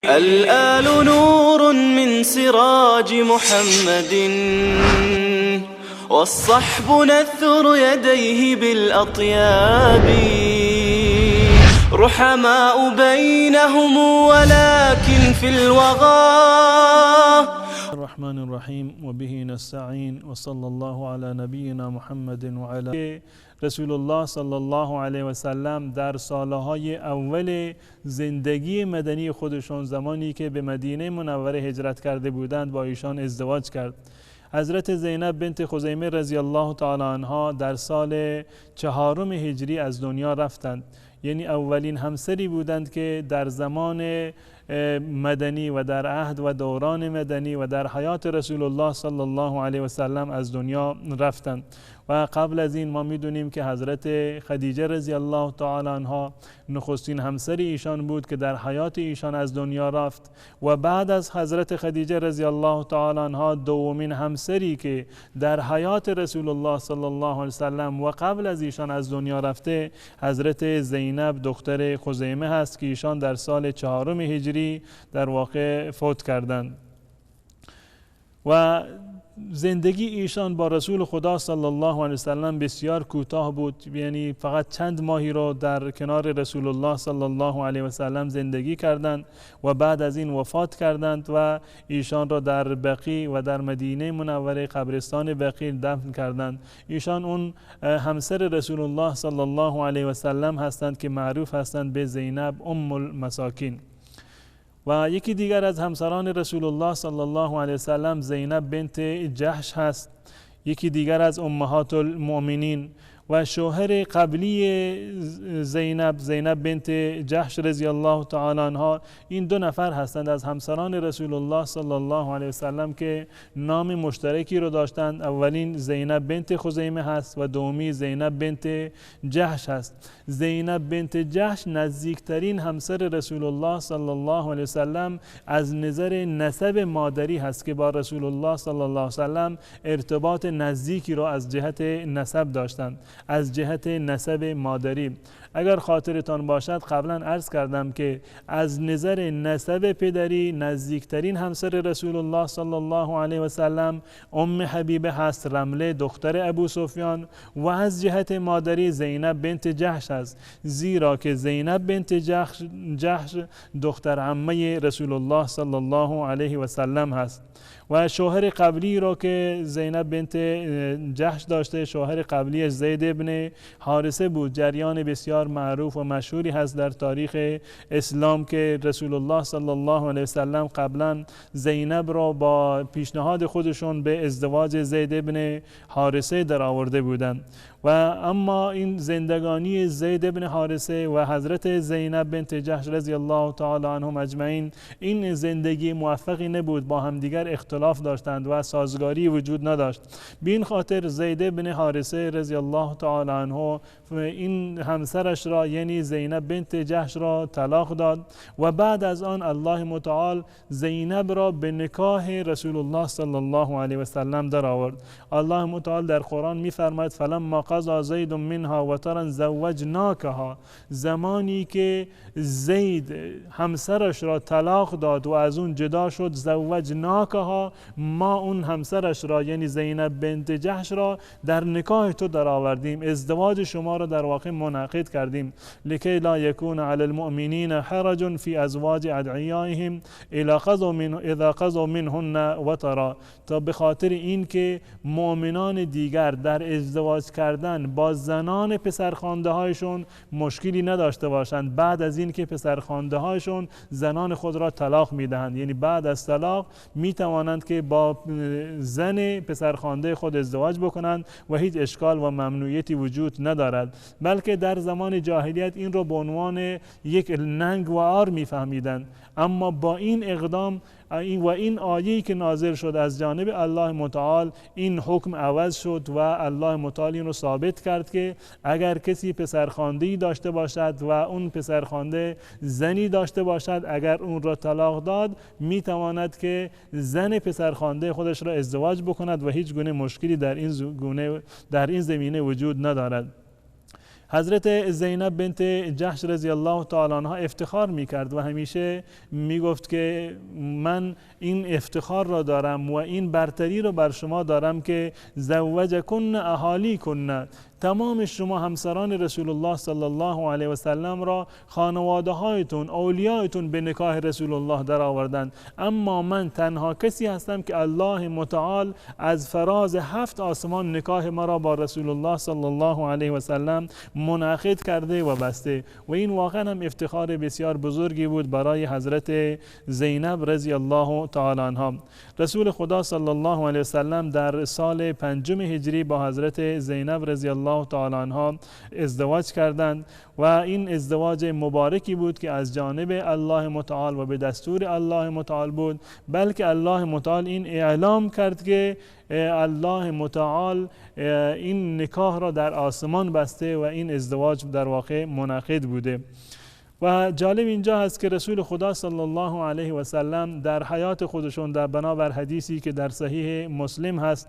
الآل نور من سراج محمد، والصحب نثر يديه بالأطياب، رحماء بينهم ولكن في الوغى. الرحمن الرحیم و به نستعین و صلی الله علی نبینا محمد و علی رسول الله صلی الله علیه و سلم. در سالهای اول زندگی مدنی خودشون، زمانی که به مدینه منوره هجرت کرده بودند، با ایشان ازدواج کرد. حضرت زینب بنت خزیمه رضی الله تعالی عنها در سال 4 هجری از دنیا رفتند، یعنی اولین همسری بودند که در زمان مدنی و در عهد و دوران مدنی و در حیات رسول الله صلی الله علیه و سلم از دنیا رفتند. و قبل از این ما میدونیم که حضرت خدیجه رضی الله تعالی عنها نخستین همسر ایشان بود که در حیات ایشان از دنیا رفت و بعد از حضرت خدیجه رضی الله تعالی عنها دومین همسری که در حیات رسول الله صلی الله علیه و سلم و قبل از ایشان از دنیا رفته حضرت زینب دختر خزیمه هست که ایشان در سال 4 هجری در واقع فوت کردند. و زندگی ایشان با رسول خدا صلی الله علیه و سلم بسیار کوتاه بود، یعنی فقط چند ماهی رو در کنار رسول الله صلی الله علیه و سلم زندگی کردند و بعد از این وفات کردند و ایشان را در بقیع و در مدینه منوره قبرستان بقیع دفن کردند. ایشان اون همسر رسول الله صلی الله علیه و سلم هستند که معروف هستند به زینب ام المساکین. و یکی دیگر از همسران رسول الله صلی الله علیه و سلم زینب بنت جحش هست، یکی دیگر از امهات المؤمنین. و شوهر قبلی زینب، زینب بنت جحش رضی الله تعالی عنها، این دو نفر هستند از همسران رسول الله صلی الله علیه و سلم که نام مشترکی رو داشتند. اولین زینب بنت خزیمه هست و دومی زینب بنت جحش هست. زینب بنت جحش نزدیکترین همسر رسول الله صلی الله علیه و سلم از نظر نسب مادری هست که با رسول الله صلی الله علیه و سلم ارتباط نزدیکی رو از جهت نسب داشتند، از جهت نسب مادری. اگر خاطرتان باشد قبلا عرض کردم که از نظر نسب پدری نزدیکترین همسر رسول الله صلی الله علیه و سلم ام حبیبه هست، رمله دختر ابو سفیان، و از جهت مادری زینب بنت جحش است، زیرا که زینب بنت جحش دختر عمه رسول الله صلی الله علیه و سلم هست. و شوهر قبلی را که زینب بنت جحش داشته، شوهر قبلیش زید ابن حارثه بود. جریان بسیار معروف و مشهوری هست در تاریخ اسلام که رسول الله صلی الله علیه و سلم قبلا زینب را با پیشنهاد خودشون به ازدواج زید ابن حارثه در آورده بودند. و اما این زندگانی زید ابن حارثه و حضرت زینب بنت جحش رضی الله تعالی عنهم اجمعین، این زندگی موفقی نبود، با همدیگر اختلاف داشتند و سازگاری وجود نداشت. به این خاطر زید ابن حارثه رضی الله تعالی عنه این همسرش را، یعنی زینب بنت جحش را طلاق داد و بعد از آن الله متعال زینب را به نکاح رسول الله صلی الله علیه و سلم در آورد. الله متعال در قرآن می‌فرماید فلما قضا زید منها وطرا زوجناکها، زمانی که زید همسرش را طلاق داد و از اون جدا شد، زوجناکها، ما اون همسرش را یعنی زینب بنت جحش را در نکاح تو در آوردیم، ازدواج شما را در واقع منعقد کردیم. لکی لا یکون علی المؤمنین حرج فی ازواج ادعیائهم اذا قضوا منهن وطرا، تا به خاطر این که مؤمنان دیگر در ازدواج کردن با زنان پسرخوانده هایشون مشکلی نداشته باشند بعد از این که پسرخوانده هایشون زنان خود را طلاق میدهند، یعنی بعد از طلاق میتوانند که با زن پسرخوانده خود ازدواج بکنند و هیچ اشکال و ممنوعیتی وجود ندارد. بلکه در زمان جاهلیت این را به عنوان یک ننگ و عار میفهمیدند، اما با این اقدام و این آیه‌ای که نازل شد از جانب الله متعال، این حکم عوض شد و الله متعال این رو ثابت کرد که اگر کسی پسرخوانده‌ای داشته باشد و اون پسرخوانده زنی داشته باشد، اگر اون را طلاق داد میتواند که زن پسرخوانده خودش را ازدواج بکند و هیچ گونه مشکلی در این زمینه وجود ندارد. حضرت زینب بنت جحش رضی الله تعالی عنها افتخار میکرد و همیشه میگفت که من این افتخار را دارم و این برتری را بر شما دارم که زوجکن اهالیکن، تمام شما همسران رسول الله صلی الله علیه و سلم را خانواده هایتون، اولیایتون به نکاح رسول الله در آوردند، اما من تنها کسی هستم که الله متعال از فراز 7 آسمان نکاح مرا با رسول الله صلی الله علیه و سلم منعقد کرده و بسته. و این واقعا هم افتخار بسیار بزرگی بود برای حضرت زینب رضی الله تعالی عنها. رسول خدا صلی الله علیه و سلم در سال 5 هجری با حضرت زینب رضی الله تعالی عنها ازدواج کردند و این ازدواج مبارکی بود که از جانب الله متعال و به دستور الله متعال بود، بلکه الله متعال این اعلام کرد که الله متعال این نکاح را در آسمان بسته و این ازدواج در واقع منعقد بوده. و جالب اینجا هست که رسول خدا صلی الله علیه و سلم در حیات خودشون در بنابر حدیثی که در صحیح مسلم هست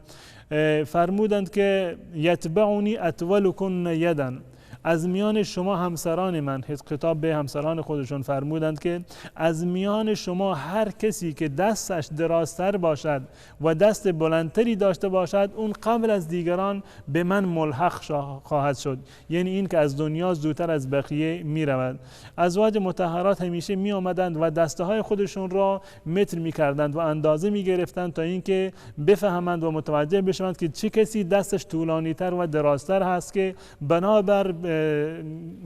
فرمودند که یتبعنی اطولکن یدن، از میان شما همسران من، خطاب به همسران خودشون فرمودند که از میان شما هر کسی که دستش درازتر باشد و دست بلندتری داشته باشد اون قبل از دیگران به من ملحق خواهد شد، یعنی این که از دنیا زودتر از بقیه می رود. ازواج مطهرات همیشه می آمدند و دسته های خودشون را متر می کردند و اندازه می گرفتند تا اینکه بفهمند و متوجه بشوند که چه کسی دستش طولانی تر و درازتر هست که بنابر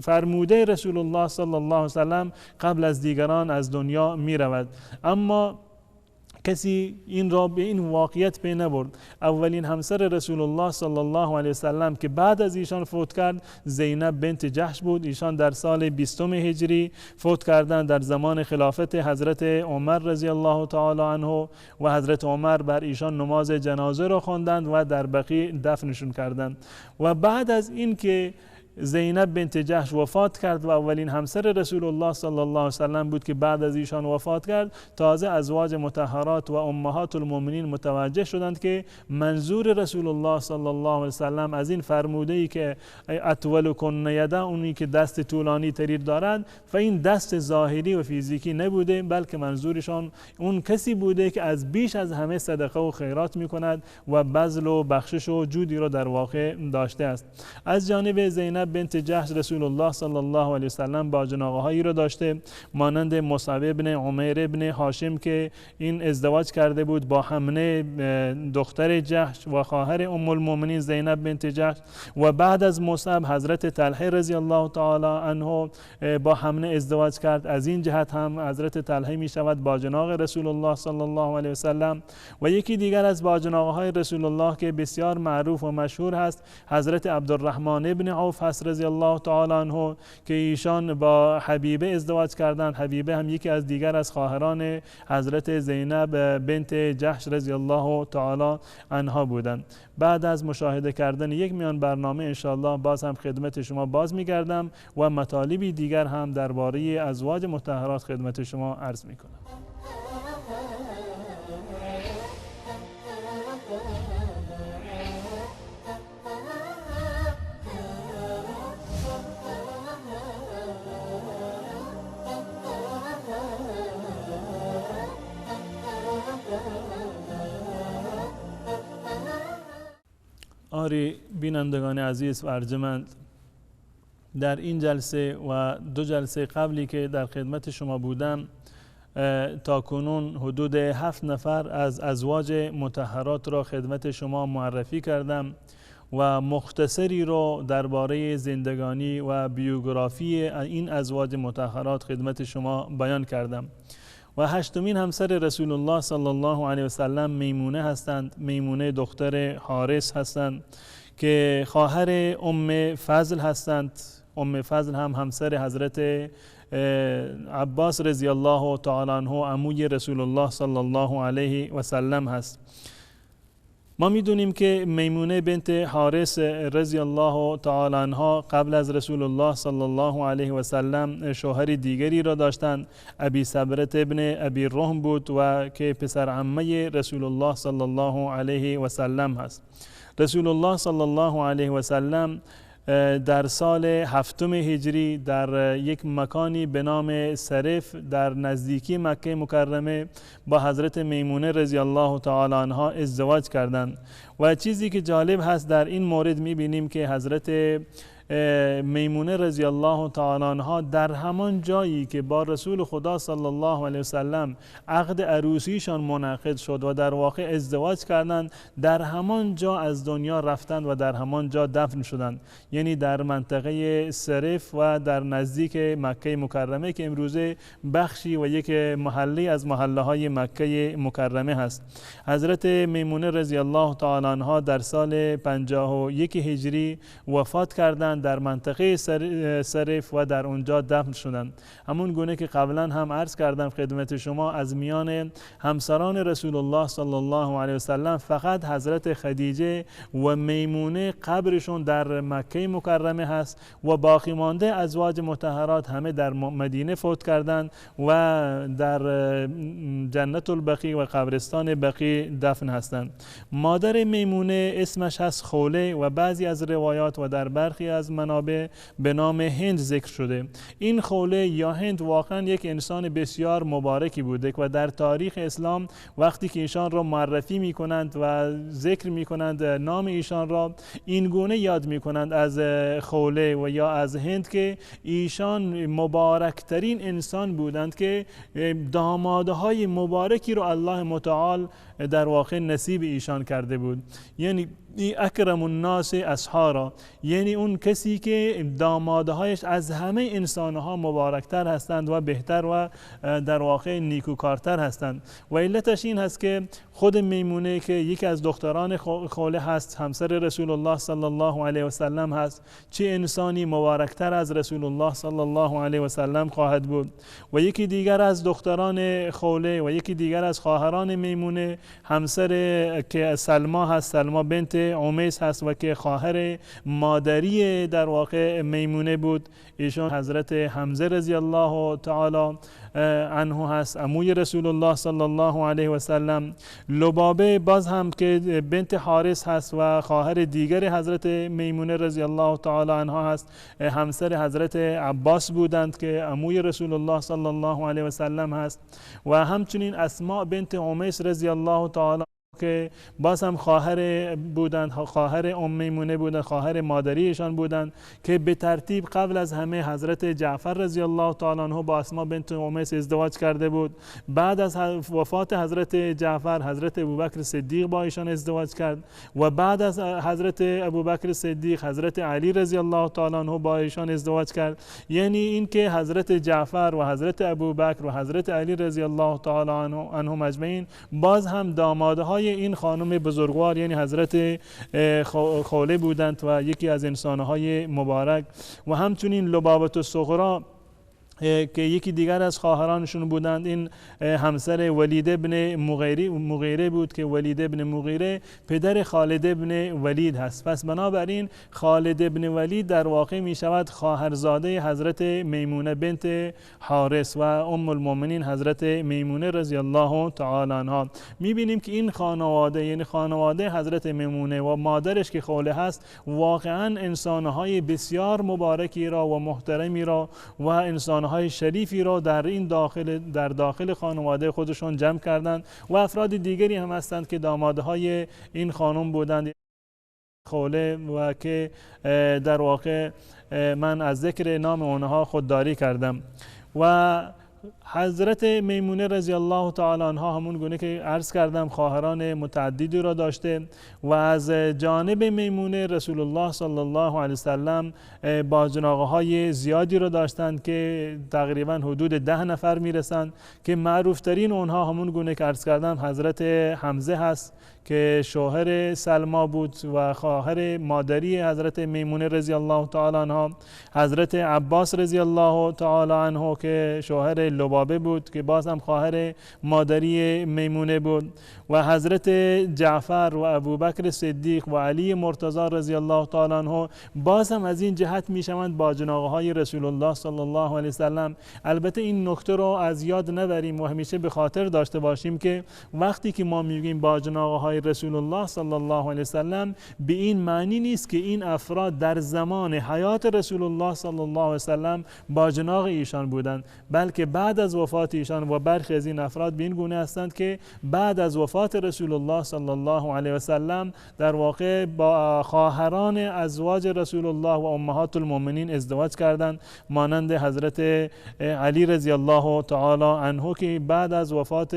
فرموده رسول الله صلی الله علیه وسلم قبل از دیگران از دنیا می رود. اما کسی این را به این واقعیت پی نبرد. اولین همسر رسول الله صلی الله علیه وسلم که بعد از ایشان فوت کرد زینب بنت جحش بود. ایشان در سال 20 هجری فوت کردند در زمان خلافت حضرت عمر رضی الله تعالی عنه و حضرت عمر بر ایشان نماز جنازه را خواندند و در بقیع دفنشون کردند. و بعد از این که زینب بنت جحش وفات کرد و اولین همسر رسول الله صلی الله علیه وسلم بود که بعد از ایشان وفات کرد، تازه ازواج مطهرات و امهات المؤمنین متوجه شدند که منظور رسول الله صلی الله علیه وسلم از این فرموده ای که اطولکن یده، اونی که دست طولانی تری دارد، و این دست ظاهری و فیزیکی نبوده، بلکه منظورشان اون کسی بوده که از بیش از همه صدقه و خیرات میکند و بذل و بخشش و جودی را در واقع داشته است. از جانب زینب بنت جحش رسول الله صلی الله علیه وسلم باجناقهایی را داشته، مانند مصعب ابن عمیر ابن هاشم که این ازدواج کرده بود با حمنه دختر جحش و خواهر ام المؤمنین زینب بنت جحش، و بعد از مصعب حضرت طلحه رضی الله تعالی عنه با حمنه ازدواج کرد. از این جهت هم حضرت طلحه می شود باجناق رسول الله صلی الله علیه وسلم. و یکی دیگر از باجناقهای رسول الله که بسیار معروف و مشهور هست حضرت عبدالرحمن ابن عوف هست رضی الله تعالی عنه که ایشان با حبیبه ازدواج کردند. حبیبه هم یکی از دیگر از خواهران حضرت زینب بنت جحش رضی الله تعالی عنها بودند. بعد از مشاهده کردن یک میان برنامه انشاءالله باز هم خدمت شما باز میگردم و مطالبی دیگر هم درباره ازواج مطهرات خدمت شما عرض میکنم. آری بینندگان عزیز و ارجمند، در این جلسه و دو جلسه قبلی که در خدمت شما بودم تا کنون حدود 7 نفر از ازواج مطهرات را خدمت شما معرفی کردم و مختصری را درباره زندگانی و بیوگرافی این ازواج مطهرات خدمت شما بیان کردم. و 8مین همسر رسول الله صلی الله علیه و سلم میمونه هستند. میمونه دختر حارث هستند که خواهر ام فضل هستند. ام فضل هم همسر حضرت عباس رضی الله تعالی عنه عموی رسول الله صلی الله علیه و سلم هست. ما میدونیم که میمونه بنت حارث رضی الله تعالی عنها قبل از رسول الله صلی الله علیه و سلم شوهر دیگری را داشتند، ابی سبرت ابن ابی رهم بود و که پسر عمه رسول الله صلی الله علیه و سلم هست. رسول الله صلی الله علیه و سلم در سال 7 هجری در یک مکانی به نام سرف در نزدیکی مکه مکرمه با حضرت میمونه رضی الله تعالی عنها ازدواج کردند. و چیزی که جالب هست در این مورد میبینیم که حضرت میمونه رضی الله تعالی عنها در همان جایی که با رسول خدا صلی الله علیه وسلم عقد عروسیشان منعقد شد و در واقع ازدواج کردند، در همان جا از دنیا رفتند و در همان جا دفن شدند، یعنی در منطقه سرف و در نزدیک مکه مکرمه که امروزه بخشی و یک محله از محله های مکه مکرمه هست. حضرت میمونه رضی الله تعالی عنها در سال 51 هجری وفات کردند در منطقه سرف و در اونجا دفن شدند. همون گونه که قبلا هم عرض کردم خدمت شما، از میان همسران رسول الله صلی الله علیه وسلم فقط حضرت خدیجه و میمونه قبرشون در مکه مکرمه هست و باقی مانده ازواج مطهرات همه در مدینه فوت کردند و در جنت البقیع و قبرستان بقیع دفن هستند. مادر میمونه اسمش هست خوله و بعضی از روایات و در برخی از منابع به نام هند ذکر شده. این خوله یا هند واقعا یک انسان بسیار مبارکی بوده و در تاریخ اسلام وقتی که ایشان را معرفی می کنند و ذکر می کنند نام ایشان را این گونه یاد می کنند از خوله و یا از هند که ایشان مبارکترین انسان بودند که دامادهای مبارکی را الله متعال در واقع نصیب ایشان کرده بود. یعنی اکرم الناس اسحارا، یعنی اون کسی که دامادهایش از همه انسانها مبارکتر هستند و بهتر و در واقع نیکوکارتر هستند. و علتش این هست که خود میمونه که یکی از دختران خوله هست، همسر رسول الله صلی الله علیه و سلم هست، چه انسانی مبارکتر از رسول الله صلی الله علیه و سلم خواهد بود. و یکی دیگر از دختران خوله و یکی دیگر از خواهران میمونه همسر که سلما هست، سلما بنت عمیس هست و که خواهر مادری در واقع میمونه بود. ایشون حضرت حمزه رضی الله تعالی عنه هست، عموی رسول الله صلی الله علیه و سلم. لبابه باز هم که بنت حارث هست و خواهر دیگر حضرت میمونه رضی الله تعالی عنها هست، همسر حضرت عباس بودند که عموی رسول الله صلی الله علیه و سلم هست. و همچنین اسماء بنت عمیس رضی الله تعالی که باز هم خواهر بودند، خواهر ام میمونه بودند، خواهر مادریشان بودند که به ترتیب قبل از همه حضرت جعفر رضی الله تعالی عنه با اسما بنت عمیس ازدواج کرده بود. بعد از وفات حضرت جعفر حضرت ابوبکر صدیق با ایشان ازدواج کرد و بعد از حضرت ابوبکر صدیق حضرت علی رضی الله تعالی عنه با ایشان ازدواج کرد. یعنی اینکه حضرت جعفر و حضرت ابوبکر و حضرت علی رضی الله تعالی عنهم اجمعین باز هم دامادهای این خانم بزرگوار یعنی حضرت خوله بودند و یکی از انسانهای مبارک. و همچنین لبابة الصغرا که یکی دیگر از خواهرانشون بودند، این همسر ولید ابن مغیره بود که ولید ابن مغیره پدر خالد ابن ولید هست. پس بنابراین خالد ابن ولید در واقع می شود خواهرزاده حضرت میمونه بنت حارث و ام المؤمنین حضرت میمونه رضی الله تعالی عنها. می بینیم که این خانواده یعنی خانواده حضرت میمونه و مادرش که خوله هست واقعا انسانهای بسیار مبارکی را و محترمی را و انسان های شریفی را در این در داخل خانواده خودشون جمع کردند. و افراد دیگری هم هستند که دامادهای این خانم بودند خوله و که در واقع من از ذکر نام آنها خودداری کردم. و حضرت میمونه رضی الله تعالی عنها همون گونه که عرض کردم خواهران متعددی را داشته و از جانب میمونه رسول الله صلی الله علیه وسلم باجناقه های زیادی را داشتند که تقریبا حدود 10 نفر میرسند که معروف ترین اونها همون گونه که عرض کردم حضرت حمزه هست که شوهر سلما بود و خواهر مادری حضرت میمونه رضی الله تعالی عنها، حضرت عباس رضی الله تعالی عنه که شوهر لبابه لبابه بود که باز هم خواهر مادری میمونه بود. و حضرت جعفر و ابوبکر صدیق و علی مرتضی رضی الله تعالی عنه باز هم از این جهت میشوند باجناقهای رسول الله صلی الله علیه وسلم. البته این نکته رو از یاد نبریم و همیشه به خاطر داشته باشیم که وقتی که ما میگیم باجناقهای رسول الله صلی الله علیه وسلم، به این معنی نیست که این افراد در زمان حیات رسول الله صلی الله علیه وسلم باجناق ایشان بودند، بلکه بعد از وفات ایشان و برخی از این افراد به این گونه هستند که بعد از وفات رسول الله صلی الله علیه وسلم در واقع با خواهران ازواج رسول الله و امهات المؤمنین ازدواج کردند، مانند حضرت علی رضی الله تعالی عنه که بعد از وفات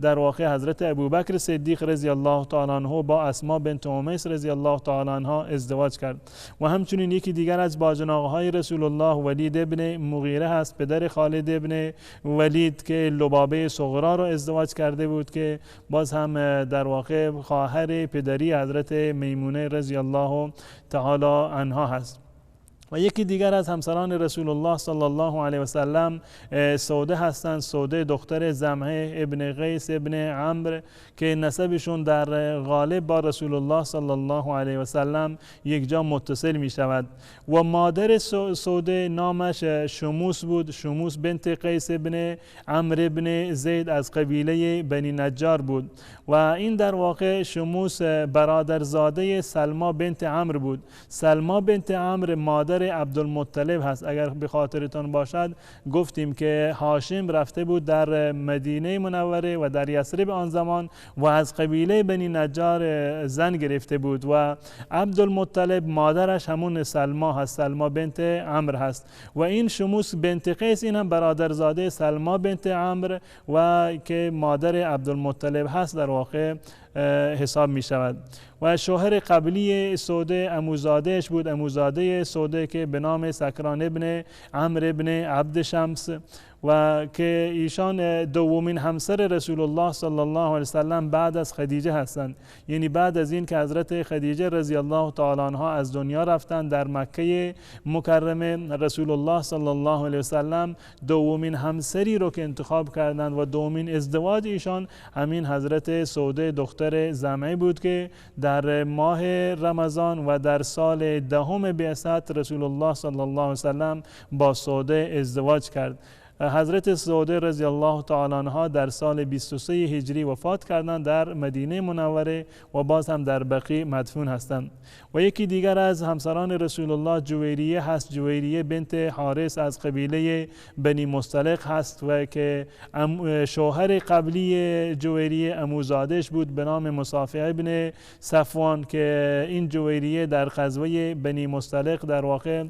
در واقع حضرت ابوبکر صدیق رضی الله تعالی عنه با اسما بنت عمیس رضی الله تعالی عنها ازدواج کرد. و همچنین یکی دیگر از باجناقهای رسول الله ولید ابن مغیره هست، پدر خالد ابن ولید که لبابه صغرا را ازدواج کرده بود که باز هم در واقع خواهر پدری حضرت میمونه رضی الله تعالی عنها هست. و یکی دیگر از همسران رسول الله صلی الله علیه و سلم سوده هستند، سوده دختر زمعه ابن قیس ابن عمرو که نسبشون در غالب با رسول الله صلی الله علیه و سلم یک جا متصل می شود. و مادر سوده نامش شموس بود، شموس بنت قیس ابن عمرو ابن زید از قبیله بنی نجار بود. و این در واقع شموس برادرزاده سلما بنت عمرو بود. سلما بنت عمرو مادر عبدالمطلب هست. اگر به خاطرتان باشد گفتیم که هاشم رفته بود در مدینه منوره و در یثرب آن زمان و از قبیله بنی نجار زن گرفته بود و عبدالمطلب مادرش همون سلما هست، سلما بنت عمرو هست. و این شموس بنت قیس این هم برادرزاده سلما بنت عمرو و که مادر عبدالمطلب هست در واقع حساب می شود. و شوهر قبلی سوده عموزادهش بود، عموزاده سوده که به نام سکران ابن عمرو ابن عبد شمس و که ایشان دومین همسر رسول الله صلی الله علیه وسلم بعد از خدیجه هستند. یعنی بعد از این که حضرت خدیجه رضی الله تعالی عنها از دنیا رفتند در مکه مکرمه، رسول الله صلی الله علیه وسلم دومین همسری رو که انتخاب کردند و دومین ازدواج ایشان همین حضرت سوده دختر زمعه بود که در ماه رمضان و در سال دهم بعثت رسول الله صلی الله علیه وسلم با سوده ازدواج کرد. حضرت سوده رضی الله تعالی عنها در سال 23 هجری وفات کردند در مدینه منوره و باز هم در بقیع مدفون هستند. و یکی دیگر از همسران رسول الله جویریه هست، جویریه بنت حارث از قبیله بنی مصطلق هست و که شوهر قبلی جویریه عموزادش بود به نام مصافع ابن صفوان که این جویریه در غزوه بنی مصطلق در واقع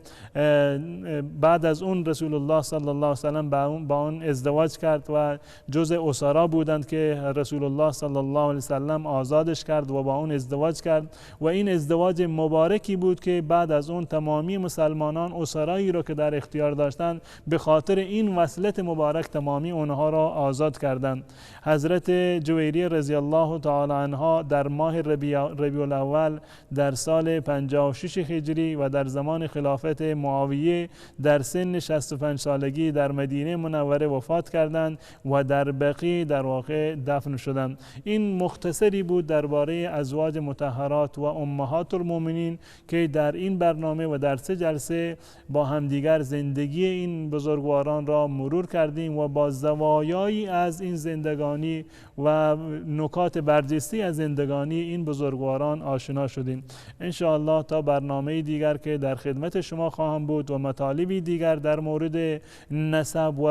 بعد از اون رسول الله صلی الله علیه وسلم با آن ازدواج کرد و جزء اسرا بودند که رسول الله صلی الله علیه وسلم آزادش کرد و با اون ازدواج کرد. و این ازدواج مبارکی بود که بعد از اون تمامی مسلمانان اسرایی را که در اختیار داشتند به خاطر این وصلت مبارک تمامی اونها را آزاد کردند. حضرت جویریه رضی الله تعالی عنها در ماه ربیع الاول در سال 56 هجری و در زمان خلافت معاویه در سن 65 سالگی در مدینه منوره وفات کردند و در بقیع در واقع دفن شدند. این مختصری بود درباره ازواج مطهرات و امهات المؤمنین که در این برنامه و در سه جلسه با همدیگر زندگی این بزرگواران را مرور کردیم و با زوایایی از این زندگانی و نکات برجسته از زندگانی این بزرگواران آشنا شدیم. انشاءالله تا برنامه دیگر که در خدمت شما خواهم بود و مطالبی دیگر در مورد نسب و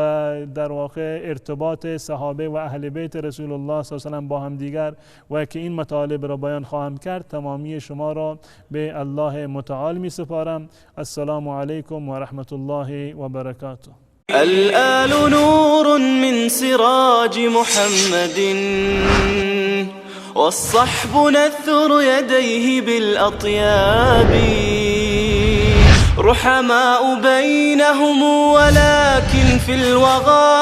در واقع ارتباط صحابه و اهل بیت رسول الله صلی الله علیه و سلم با هم دیگر و که این مطالب را بیان خواهم کرد، تمامی شما را به الله متعال می سپارم. السلام علیکم و رحمت الله و برکاته. الآل نور من سراج محمد والصحب نثر يديه بالأطياب رحماء بينهم ولكن في الوغى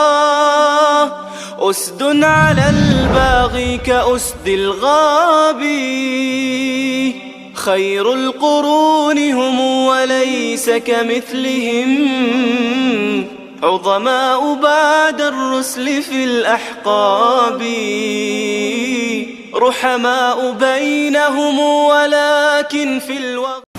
أسد على الباغي كأسد الغاب خير القرون هم وليس كمثلهم عظماء بعد الرسل في الأحقاب، رحماء بينهم ولكن في الوقت.